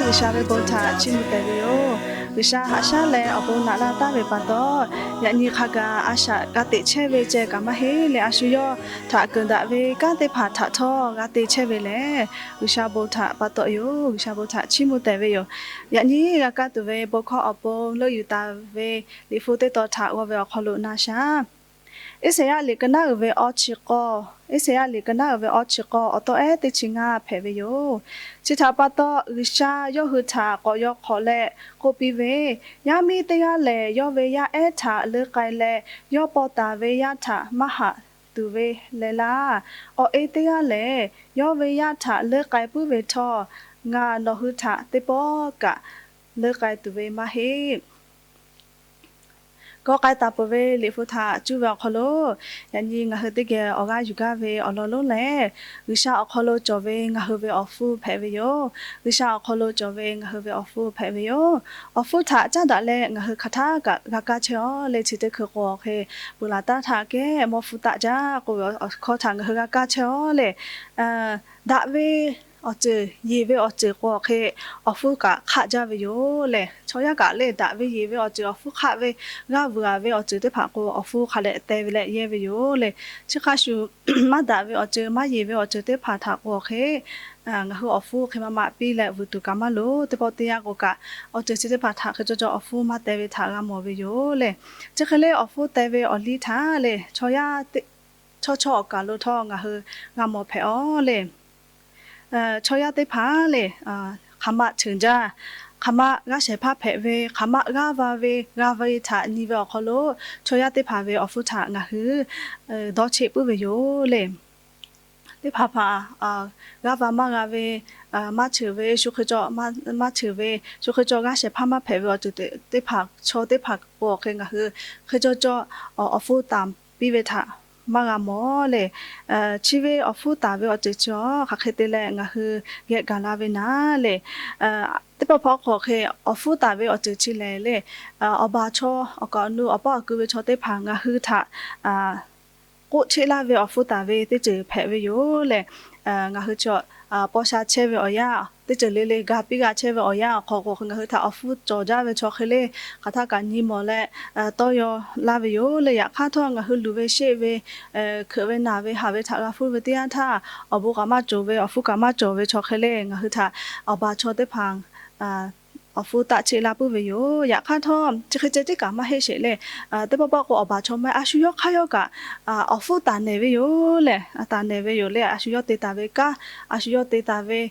G'uiˬsha ve bon htaꞈ chiˇ mvuh tehˬ ve yoˬ. G'uiˬsha haꞈ shaˉ leh awˬ bon naꞈ laˇ taˍ ve pa taw, yaꞈ nyi hk'a gaˬ a shaꞈ g'a teꞈ chehˇ ve ceh kaꞈ maˇ heˆ leh, a shu yawˇ htaꞈ keunˍ daꞈ ve kanˉ teˇ hpaˍ htaꞈ htawˇ g'a te chehˇ ve lehˬ, G'uiˬsha bon htaꞈ pa taw yoˬ. G'uiˬsha bon htaꞈ chiˇ mvuh tehˬ ve yoˬ. Yaꞈ nyi g'a kaˇ tuˬ ve bon hkawˇ awˬ pon leuˆ yuˬ taˍ ve Liꞈ hpu teˇ tawn htaꞈ g'aw ve awˬ hk'aw lo na shaˍ. Iˉsaˍyaˆ liꞈ ka naˉ uiˍ ve awˇ chi k'awˇ, Iˉsaˍyaˆ liꞈ ka naˉ uiˍ ve awˇ chi k'awˇ, awˬ tawˇ ehˉ teˇ chi ngaˇ hpehꞈ ve yoˬ. Chi htaꞈ pa taw, G'uiˬsha yawˇ hui htaꞈ k'awꞈ yaw hk'awꞈ leh k'oˆ piˇ ve, Yaˇ miˇ teˇ g'aˇ lehˬ, yawˇ ve yaˇ ehˉ htaꞈ leuˆ k'ai leh, yawˇ paw taˍ ve yaˇ htaꞈ maˇ haꞈ tuˬ ve leh laˇ. Awˬ e teˇ g'aˇ lehˬ, yawˇ ve yaˇ htaꞈ leuˆ k'ai puiˉ ve htawˇ, ngaˬ nawˬ hui htaꞈ teˇ pawˆ kaꞈ leuˆ k'ai tuˬ ve maˇ heˆ. G'aw k'ai taˍ peuˬ ve Liꞈ hpu htaꞈ cuˇ ve awˬ hk'aw lo, yaꞈ nyi ngaˬ hui teˇ geh awˬ g'aˇ yuˬ gaˇ ve awˬ lawn lonˉ lehˬ, G'uiˬsha awˬ hk'aw lo cawˬ ve ngaˬ hui ve awˬ hpfuhˇ hpehꞈ ve yoˬ. G'uiˬsha awˬ hk'aw lo cawˬ ve ngaˬ hui ve awˬ hpfuhˇ hpehꞈ ve yoˬ. Awˬ hpfuhˇ htaꞈ caˉ daꞈ leh ngaˬ hui hk'aˬ htaˇ kaꞈ g'a kaˇ chehˇ-aw le. Chi teˇ hkui k'o hk'e, peuˬ laˬ taˉ htaˇ kehˉ mawˇ hpfuhˇ taˆ jaˇ k'oˆ ve awˬ hkawˇ htaꞈ ngaˬ hui g'a kaˇ chehˇ-aw le. Daꞈ ve awˬ ceuˬ, yeˬ ve awˬ ceuˬ k'o hk'e, awˬ hpfuhˇ kaꞈ hk'aˆ jaˇ ve yoˬ le. Chaw yaˇ kaꞈ le, daꞈ ve yeˬ ve awˬ ceuˬ awˬ hpfuhˇ hk'aˆ ve, g'aˇ vuiˬ aˍ ve awˬ ceuˬ teˇ hpaˍ k'o, awˬ hpfuhˇ hk'a dehꞈ teh ve leh yehˇ ve yoˬ le. Chi hk'a shuˍ, maˇ daꞈ ve awˬ ceuˬ, maˇ yeˬ ve awˬ ceuˬ teˇ hpaˍ htaꞈ k'o hk'e, ngaˬ hui awˬ hpfuhˇ hk'e maˇ maꞈ piˇ leh vuiˬ tuˬ kaꞈ maˇ loˍ. Teˇ pawˆ teˇ yanˇ k'o kaꞈ, awˬ ceuˬ chi teˇ hpaˍ htaꞈ hk'e caw caw awˬ hpfuhˇ maˇ teh ve htaꞈ g'a mawˬ ve yoˬ le. Chi hk'e le, awˬ hpfuhˇ teh ve awˬ liˇ htaꞈ le, chaw yaˇ chawˇ chawˇ awˬ kaˬ lo htawˇ ngaˬ hui g'a mawˬ hpehꞈ-aw le. Chaw yaˇ teˇ hpaˍ le, hk'aˬ ma cheuˬ jaˇ, hk'aˬ ma g'aˇ shehˍ hpaˇ hpehꞈ ve, hk'aˬ ma g'aˇ va ve, g'a ve htaꞈ nyi ve awˬ hk'aw lo, chaw yaˇ teˇ hpaˍ ve awˬ hpfuhˇ htaꞈ ngaˬ hui dawˇ cheˆ puiˉ ve yoˬ le. Teˇ hpaˍ hpaˍ g'aˇ va maˇ g'a ve, maˇ cheuˬ ve, shu hk'e caw maˇ cheuˬ ve, shu hk'e caw g'aˇ shehˍ hpaˇ maˇ hpehꞈ ve awˬ ceuˬ teˇ hpaˍ, chaw teˇ hpaˍ k'o hk'e ngaˬ hui hk'e caw caw awˬ hpfuhˇ taˍ piˇ ve htaꞈ maˇ g'a mawˬ le. Chi ve awˬ hpfuhˇ taˍ ve awˬ ceuˬ chi-a hk'aˬ hk'e te leh ngaˬ hui geh gaˬ la ve naˉ le. Teˇ pawˆ hpawˇ k'o hk'e, awˬ hpfuhˇ taˍ ve awˬ ceuˬ chi lehˬ le, awˬ baˬ chaw awˬ kaˍ awˬ nu awˬ paˇ awˬ ku ve chaw teˇ hpaˍ ngaˬ hui htaꞈ k'oˆ cheˆ laˇ ve awˬ hpfuhˇ taˍ ve teˇ ceuˬ hpehꞈ ve yoˬ le. Ngaˬ hui chaw paw sha chehˇ ve awˬ yanˇ, teˇ ceuˬ le le ga piˇ g'a chehˇ ve awˬ yanˇ awˬ hk'aw k'o, ngaˬ hui htaꞈ awˬ hpfuhˇ cawˬ jaˇ ve chaw hk'e le, hk'aˬ htaˇ kaꞈ nyi mawˬ leh tawˇ yaw laˇ ve yoˬ le. Yaꞈ hk'aˇ htawˇ, ngaˬ hui luˬ ve sheˆ ve, hkeuꞈ ve naˬ ve haꞈ ve htaꞈ g'a hpuˇ ve teˇ yanˇ htaˇ, awˬ bon kaꞈ maˇ cawˬ ve, awˬ hpfuhˇ kaꞈ maˇ cawˬ ve chaw hk'e le, ngaˬ hui htaꞈ awˬ baˬ chaw teˇ hpaˍ awˬ hpfuhˇ taˆ cheˆ laˇ puiˉ ve yoˬ. Yaꞈ hk'aˇ htawˇ, chi hk'e ceh tiˉ kaꞈ maˇ heˆ sheˍ le. Teˇ pawˆ pawˆ k'o, awˬ baˬ chaw maˇ heˆ, a shu yawˇ hk'aˇ yawˇ kaꞈ awˬ hpfuhˇ taˍ nehˬ ve yoˬ le. Taˍ nehˬ ve yoˬ le. A shu yawˇ te taˍ ve kanˉ, a shu yawˇ te taˍ ve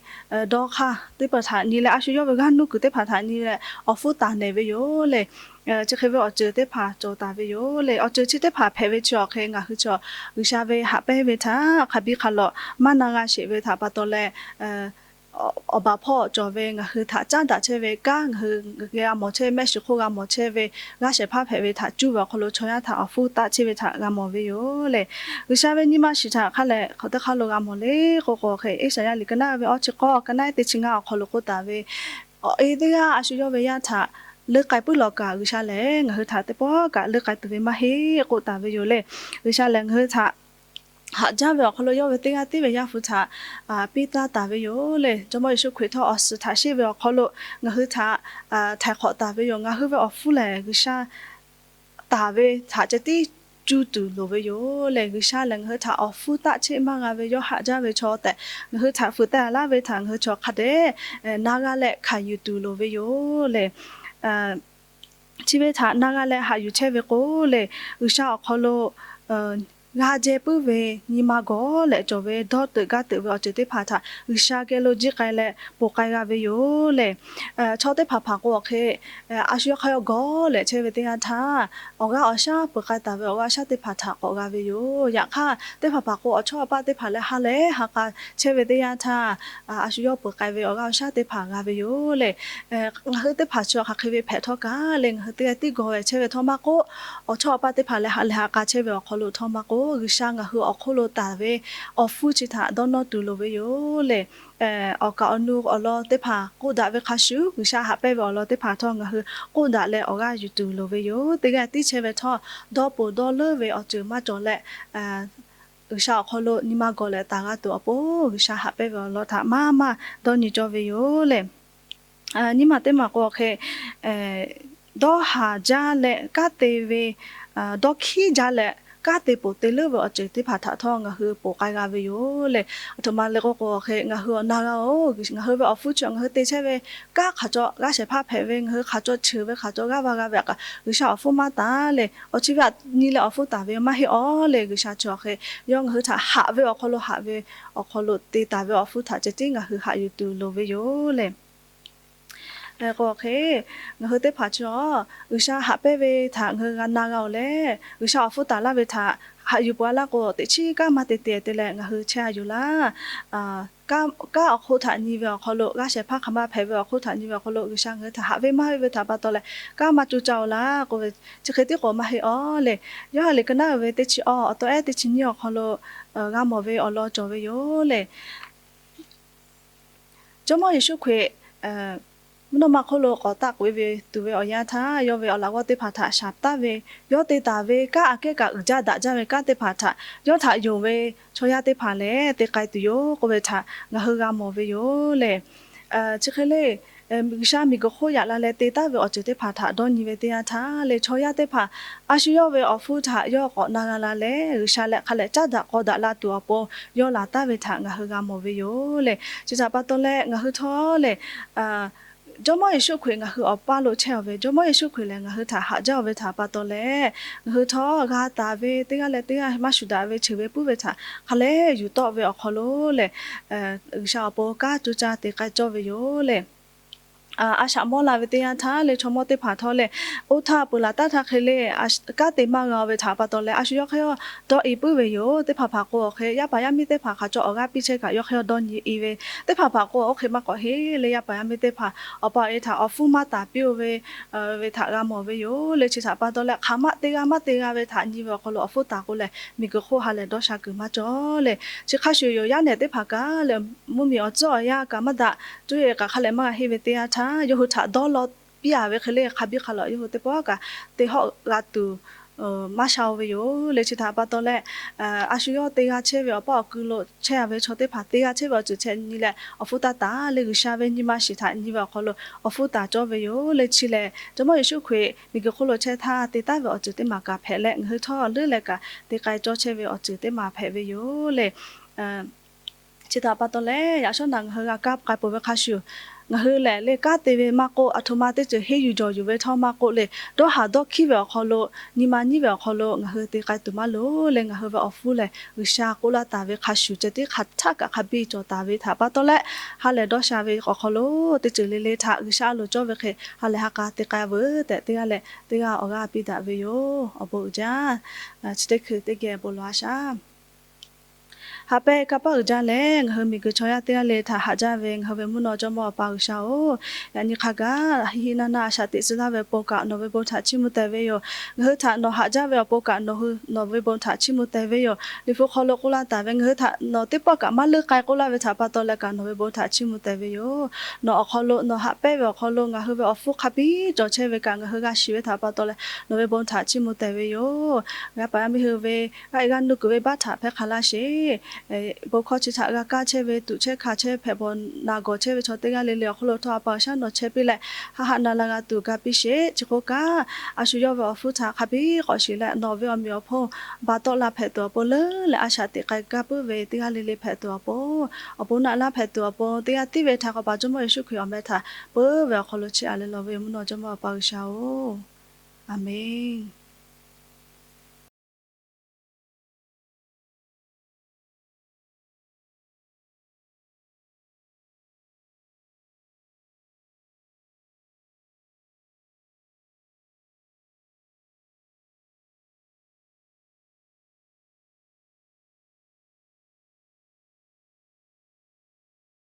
dawˇ hk'aˇ teˇ hpaˍ htaꞈ nyi leh, a shu yawˇ ve g'aˇ nuˇ kuiˬ teˇ hpaˍ htaꞈ nyi leh awˬ hpfuhˇ taˍ nehˬ ve yoˬ le. Chi hk'e ve awˬ ceuˬ teˇ hpaˍ cawˬ taˍ ve yoˬ le. Awˬ ceuˬ chi teˇ hpaˍ hpehꞈ ve chi awˬ hk'e ngaˬ hui chaw G'uiˬsha ve haꞈ pehnˇ ve htaꞈ hk'a biˇ hk'a lawꞈ maˇ na g'a sheˍ ve htaꞈ pa taw leh, awˬ baˬ hpawˇ cawˬ ve ngaˬ hui htaꞈ caˉ daꞈ chehˇ ve kanˉ, ngaˬ hui g'a mawˬ chehˇ, mehˆ shiˍ hk'oˆ g'a mawˬ chehˇ ve g'aˇ shehˍ hpaˇ hpehꞈ ve htaꞈ cuˇ ve awˬ hk'aw lo chaw yaˇ htaꞈ awˬ hpfuhˇ taˆ cheˆ ve htaꞈ g'a mawˬ ve yoˬ le. G'uiˬsha ve nyi ma shiˍ htaꞈ hk'a lehˬ hk'aˬ teˇ hk'aˇ lo g'a mawˬ le k'o k'o hk'e, Iˉsaˍyaˆ liꞈ ka naˉ ve awˇ chi k'awˇ, ka naˉ teˇ chi ngaˇ awˬ hk'aw lo k'oˆ taˍ ve, awˬ e teˇ g'aˇ a shu yawˇ ve yaˇ htaꞈ leuˆ k'ai puiˉ lawˬ kaꞈ, G'uiˬsha lehˬ ngaˬ hui htaꞈ teˇ pawˆ kaꞈ leuˆ k'ai tuˬ ve maˇ heˆ k'oˆ taˍ ve yoˬ le. G'uiˬsha lehˬ ngaˬ hui htaꞈ haꞈ jaˇ ve awˬ hk'aw lo yawˇ ve teˇ g'aˇ tiˉ ve Yaˇ hpu htaꞈ piˇ taˇ taˍ ve yoˬ le. Jawˇmawˇ Yeˍsuˆ Hkriꞈ htawˇ awˬ suhˍ htaꞈ sheˆ ve awˬ hk'aw lo ngaˬ hui htaꞈ htaiˍ hk'awꞈ taˍ ve yoˬ. Ngaˬ hui ve awˬ hpfuhˇ lehˬ, G'uiˬsha taˍ ve htaꞈ ceh tiˉ cuˇ tuˬ loˍ ve yoˬ le. G'uiˬsha lehˬ ngaˬ hui htaꞈ awˬ hpfuhˇ taˆ cheˆ maˇ g'a ve yawˇ haꞈ jaˇ ve chaw tehꞈ, ngaˬ hui htaꞈ fuiˍ teh laˇ ve htaꞈ ngaˬ hui chaw hk'a dehꞈ na g'a leh hkanˍ yuˬ tuˬ loˍ ve yoˬ le. Chi ve htaꞈ na g'a leh haꞈ yuˬ chehˇ ve k'o le, G'uiˬsha awˬ hk'aw lo g'a jehˇ puiˉ ve nyi ma gawˬ leh cawˬ ve dawˇ teuꞈ gaˇ teuꞈ ve awˬ ceuˬ teˇ hpaˍ htaꞈ G'uiˬsha geh lo jiˇ k'ai leh ponˬ k'ai g'a ve yoˬ le. Chaw teˇ hpaˍ hpaˍ k'o awˬ hk'e, a shu yawˇ hk'aˇ yawˇ gawˬ leh chehˇ ve teˇ yanˇ htaˇ, awˬ g'aˇ awˬ shaˉ peuˬ k'ai taˍ ve awˬ g'aˇ awˬ shaˉ teˇ hpaˍ htaꞈ k'awꞈ g'a ve yoˬ. Yaꞈ hk'aˇ, teˇ hpaˍ hpaˍ k'o awˬ chawˇ awˬ paˇ teˇ hpaˍ leh ha lehˬ ha k'a chehˇ ve teˇ yanˇ htaˇ, a shu yawˇ peuˬ k'ai ve awˬ g'aˇ awˬ shaˉ teˇ hpaˍ g'a ve yoˬ le. Ngaˬ hui teˇ hpaˍ chi hk'aˬ hk'e ve hpehꞈ htawˇ kaꞈ le, ngaˬ hui teˇ g'aˇ tiˉ gawˬ ve chehˇ ve htawˇ maˇ k'oˆ, awˬ chawˇ awˬ paˇ teˇ hpaˍ leh ha lehˬ ha k'a chehˇ ve awˬ hk'aw lo htawˇ maˇ k'oˆ, G'uiˬsha ngaˬ hui awˬ hk'oˆ lo taˍ ve awˬ hpfuhˇ chi htaꞈ dawˇ nawˇ tuˬ loˍ ve yoˬ le. Awˬ kaˍ awˬ nu awˬ lawn teˇ hpaˍ k'oˆ daꞈ ve hk'a shuˍ, G'uiˬsha haꞈ pehnˇ ve awˬ lawn teˇ hpaˍ htawˇ ngaˬ hui k'oˆ daꞈ leh awˬ g'aˇ yuˬ tuˬ loˍ ve yoˬ. Teˇ g'aˇ tiˉ chehˇ ve htawˇ, dawˇ ponˬ dawˇ leuˉ ve awˬ ceuˬ maˇ cawˬ leh, G'uiˬsha awˬ hk'aw lo nyi ma gawˬ leh taˍ g'a tuˬ awˬ pon, G'uiˬsha haꞈ pehnˇ ve awˬ lawn htaꞈ maˇ maˇ dawˇ nyi cawˇ ve yoˬ le. Nyiˇ maˬ teˇ maˬ k'o hk'e, dawˇ haˍ jaˇ leh kanˉ te ve, dawˇ hkiˉ jaˇ leh kanˉ te poˬ te leuˉ ve awˬ ceuˬ teˇ hpaˍ htaꞈ htawˇ ngaˬ hui ponˬ k'ai g'a ve yoˬ le. Aˬ htoꞈ ma le k'oˆ k'o hk'e, ngaˬ hui awˬ na g'a-oˬ, ngaˬ hui ve awˬ hpfuhˇ chi ngaˬ hui te chehˇ ve kanˉ hk'aˬ cawˬ g'aˇ shehˍ hpaˇ hpehꞈ ve, ngaˬ hui hk'aˬ cawˬ cheuˬ ve, hk'aˬ cawˬ g'aˇ va g'a ve htaꞈ kaꞈ G'uiˬsha awˬ hpfuhˇ maˇ taˍ le. Awˬ chi ve htaꞈ nyi leh awˬ hpfuhˇ taˍ ve maˇ heˆ-aˬ le. G'uiˬsha chi awˬ hk'e yawˇ ngaˬ hui htaꞈ haꞈ ve awˬ hk'aw lo, haꞈ ve awˬ hk'aw lo te taˍ ve awˬ hpfuhˇ htaꞈ ceh tiˉ ngaˬ hui haꞈ yuˬ tuˬ loˍ ve yoˬ le. K'o hk'e, ngaˬ hui teˇ hpaˍ chi-aˬ, G'uiˬsha haꞈ pehnˇ ve htaꞈ ngaˬ hui g'a na g'a-oˬ leh, G'uiˬsha awˬ hpfuhˇ taˍ laˇ ve htaꞈ haꞈ yuˬ peuˬ-a laˇ k'o, teꞈ chiˉ kanˉ maˇ te te te leh ngaˬ hui chehˇ-a yoˬ laˇ. Kanˉ awˬ hk'oˆ htaꞈ nyi ve awˬ hk'aw lo, g'aˇ shehˍ hpaˇ hk'aˬ ma hpehꞈ ve awˬ hk'oˆ htaꞈ nyi ve awˬ hk'aw lo G'uiˬsha ngaˬ hui htaꞈ haꞈ ve maˇ heˆ ve htaꞈ pa taw leh, kanˉ maˇ coˇ caˇ-oˬ laˇ k'oˆ ve, chi hk'e tiˉ k'o maˇ heˆ-aˬ le. Yoˇhanˬ liꞈ ka naˉ uiˍ ve teˇ chi awˬ, awˬ taw ehˉ teˇ chi nyiˇ awˬ hk'aw lo g'a mawˬ ve awˬ lawn cawˬ ve yoˬ le. Jawˇmawˇ Yeˍsuˆ Hkriꞈ mvuhˇ naw ma hk'oˆ lo k'awꞈ taˆ k'oꞈ-e ve tuˬ ve awˬ yanˇ htaˇ, yawˇ ve awˬ laꞈ g'awˇ teˇ hpaˍ htaꞈ shaˍ taˍ ve, yawˇ te taˍ ve kanˉ aꞈ kehˉ kaꞈ uiˍ jaˇ daꞈ jaˇ ve kanˉ teˇ hpaˍ htaꞈ yawˇ htaꞈ yonˍ ve chaw yaˇ teˇ hpaˍ lehˬ te k'ai tuˬ yoˬ k'oˆ ve htaꞈ ngaˬ hui g'a mawˬ ve yoˬ le. Chi hk'e le, G'uiˬsha miˬguiˬ hk'oˆ yaꞈ la leh te taˍ ve awˬ ceuˬ teˇ hpaˍ htaꞈ dawˇ nyi ve teˇ yanˇ htaˇ le, chaw yaˇ teˇ hpaˍ a shu yawˇ ve awˬ hpfuhˇ htaꞈ yawˇ k'awꞈ na g'a la leh, G'uiˬsha leh hk'a lehˬ caˉ daꞈ k'aw daꞈ la tuˬ awˬ pon yawˇ laˬ taˍ ve htaꞈ ngaˬ hui g'a mawˬ ve yoˬ le. Chi htaꞈ pa taw leh ngaˬ hui htawˇ le, Jawˇmawˇ Yeˍsuˆ Hkriꞈ ngaˬ hui awˬ paˇ lo chehˇ-aˬ ve, Jawˇmawˇ Yeˍsuˆ Hkriꞈ lehˬ ngaˬ hui htaꞈ haꞈ jaˇ-aˬ ve htaꞈ pa taw leh, ngaˬ hui htawˇ g'a taˍ ve teˇ g'aˇ leh teˇ g'aˇ maˇ shuˍ daꞈ ve cheuˬ ve puiˉ ve htaꞈ hk'a lehˬ yuˬ tawˆ ve awˬ hk'aw lo lehˬ, G'uiˬsha awˬ pon kanˉ coˇ caˇ te k'ai cawˇ ve yoˬ le. A shaꞈ mawˇ la ve teˇ yanˇ htaˇ le, chaw mawˇ teˇ hpaˍ htawˇ lehˬ, oˇ htaˇ peuˬ laˬ taˉ htaˇ hk'e le, kanˉ te maˇ g'a-o ve htaꞈ pa taw leh, a shu yawˇ hk'e dawˇ i puiˉ ve yoˬ. Teˇ hpaˍ hpaˍ k'o awˬ hk'e yaˇ paˍ yaˇ miˇ teˇ hpaˍ hk'aˬ cawˬ awˬ g'aˇ piˇ chehˇ kaꞈ yawˇ hk'e dawˇ nyi i ve, teˇ hpaˍ hpaˍ k'o oˇ hk'e maˇ k'awꞈ heˆ le. Yaˇ paˍ yaˇ miˇ teˇ hpaˍ awˬ pa awˬ e htaꞈ awˬ hpfuhˇ maˇ taˍ piˇ-oˬ ve, ve htaꞈ g'a mawˬ ve yoˬ le. Chi htaꞈ pa taw leh, hk'aˬ ma te g'a maˇ te g'a ve htaꞈ nyi ve awˬ hk'aw lo awˬ hpfuhˇ taˍ k'o lehˬ, miˬguiˬ hk'oˆ ha lehˬ dawˇ sha kuiˬ maˇ cawˬ le. Chi hk'a shuˍ yoˬ, yaˇ nehˬ teˇ hpaˍ kaꞈ lehˬ, mvuhˇmiˬ awˬ tcuhˉ awˬ yanˇ kaꞈ maˇ daꞈ, cuˇ yiˍ kaꞈ hk'a lehˬ maˇ g'a henˇ ve teˇ yanˇ htaˇ, yawˇ hui htaꞈ dawˇ law piˇ-a ve hk'e le, hk'a biˇ hk'a lawꞈ yawˇ hui teˇ pawˆ kaꞈ te hawˆ g'a tuˬ maˇ sha-o ve yoˬ le. Chi htaꞈ pa taw leh, a shu yawˇ te g'a chehˇ ve awˬ paˇ awˬ kui lo chehˇ-a ve chaw teˇ hpaˍ te g'a chehˇ ve awˬ ceuˬ chehˇ nyi leh awˬ hpfuhˇ taˇ taˍ le. G'uiˬsha ve nyi ma shiˍ htaꞈ nyi ve awˬ hk'aw lo awˬ hpfuhˇ taˍ cawˇ ve yoˬ le. Chi lehˬ, Jawˇmawˇ Yeˍsuˆ Hkriꞈ miˬguiˬ hk'oˆ lo chehˇ htaˇ te taˍ ve awˬ ceuˬ teˇ maˬ kaꞈ hpehꞈ leh, ngaˬ hui htawˇ leuˉ leh kaꞈ te k'ai cawˇ chehˇ ve awˬ ceuˬ teˇ maˬ hpehꞈ ve yoˬ le. Chi htaꞈ pa taw leh, yaꞈ shawˉ naꞈ ngaˬ hui g'a kaˇ k'ai peuˬ ve hk'a shuˍ, ngaˬ hui lehˬ le kanˉ te ve maˇ k'oˆ, aˬ htoꞈ ma teˇ ceuˬ henˇ yuˬ jawˬ yuˬ ve htawˇ maˇ k'oˆ le, dawˇ haˍ dawˇ hkiˉ ve awˬ hk'aw lo, nyi ma nyiˉ ve awˬ hk'aw lo ngaˬ hui te k'ai tuˬ maˇ loˍ le. Ngaˬ hui ve awˬ hpfuhˇ lehˬ, G'uiˬsha k'oˆ laˇ taˍ ve hk'a shuˍ ceh tiˉ hk'aˬ htaˆ kaꞈ hk'a biˇ cawˬ taˍ ve htaꞈ pa taw leh, ha lehˬ dawˇ sha ve awˬ hk'aw lo teˇ ceuˬ le le htaꞈ G'uiˬsha a loˍ cawˇ ve hk'e ha lehˬ ha k'a te k'ai-a veuˬ tehꞈ, teˇ g'aˇ leh teˇ g'aˇ awˬ g'aˇ piˇ daꞈ ve yoˬ. Awˬ bon uiˍ jaˇ. Chi teˇ hkui teˇ geh bon lawˬ-a shaˍ. Haꞈ pehnˇ kanˇ paˆ uiˍ jaˇ leh, ngaˬ hui miˬguiˬ chaw yaˇ teˇ g'aˇ le htaꞈ haꞈ jaˇ ve ngaˬ hui ve mvuhˇ naw Jawˇmawˇ Awˬ pa G'uiˬsha-oˬ, yaꞈ nyi hk'a gaˬ hiˆ hiˆ naˇ naˇ a shaꞈ teꞈ tcuh laˇ ve pon kaꞈ nawˬ ve bon htaꞈ chiˇ mvuh tehꞈ ve yoˬ. Ngaˬ hui htaꞈ nawˬ haꞈ jaˇ ve awˬ pon kaꞈ nawˬ hui nawˬ ve bon htaꞈ chiˇ mvuh tehꞈ ve yoˬ. Liꞈ hpu hk'aw lo k'oˆ laˇ taˍ ve, ngaˬ hui htaꞈ nawˬ teˇ pawˆ kaꞈ maˇ leuˉ k'ai k'oˆ laˇ ve htaꞈ pa taw leh kaꞈ nawˬ ve bon htaꞈ chiˇ mvuh tehꞈ ve yoˬ. Nawˬ awˬ hk'aw lo nawˬ haꞈ pehnˇ ve awˬ hk'aw lo ngaˬ hui ve awˬ hpfuhˇ hk'a biˇ cawˬ chehˇ ve kaꞈ ngaˬ hui g'a shiˍ ve htaꞈ pa taw leh nawˬ ve bon htaꞈ chiˇ mvuh tehꞈ ve yoˬ. G'a paˍ yaˇ miˇ hui ve g'a e g'a nuˇ kuiˬ ve baˆ htaꞈ hpehˇ hk'a laˇ sheˍ. Bon hkawˇ chi htaꞈ g'a kaˇ chehˇ ve, tuꞈ chehˇ hkanˍ chehˇ, hpehꞈ bawˬ naˬ gawˬ chehˇ ve chaw teˇ g'aˇ le le awˬ hk'oˆ lo htawˇ, A pa G'uiˬsha nawˬ chehˇ piˇ leh, haˆ haˆ na la g'a tuˬ ga piˇ sheˍ. Chi hk'oˆ kaꞈ, a shu yawˇ ve awˬ hpfuhˇ htaꞈ hk'a biˇ k'awꞈ shiˍ leh, nawˬ ve awˬ meꞈ awˬ hponˇ ba tawˆ la hpehꞈ tuˬ awˬ pon, leuˉ leh a shaꞈ teꞈ k'ai gaˇ puiˉ ve teˇ g'aˇ le le hpehꞈ tuˬ awˬ pon, awˬ bon naꞈ laˇ hpehꞈ tuˬ awˬ pon, teˇ g'aˇ tiˉ ve htaꞈ k'awꞈ pa Jawˇmawˇ Yeˍsuˆ Hkriꞈ awˬ meh htaꞈ peuˬ ve awˬ hk'aw lo chiˇ aꞈ leh lawˬ ve mvuhˇ naw Jawˇmawˇ Awˬ pa G'uiˬsha-oˬ, Aˍmenˍ.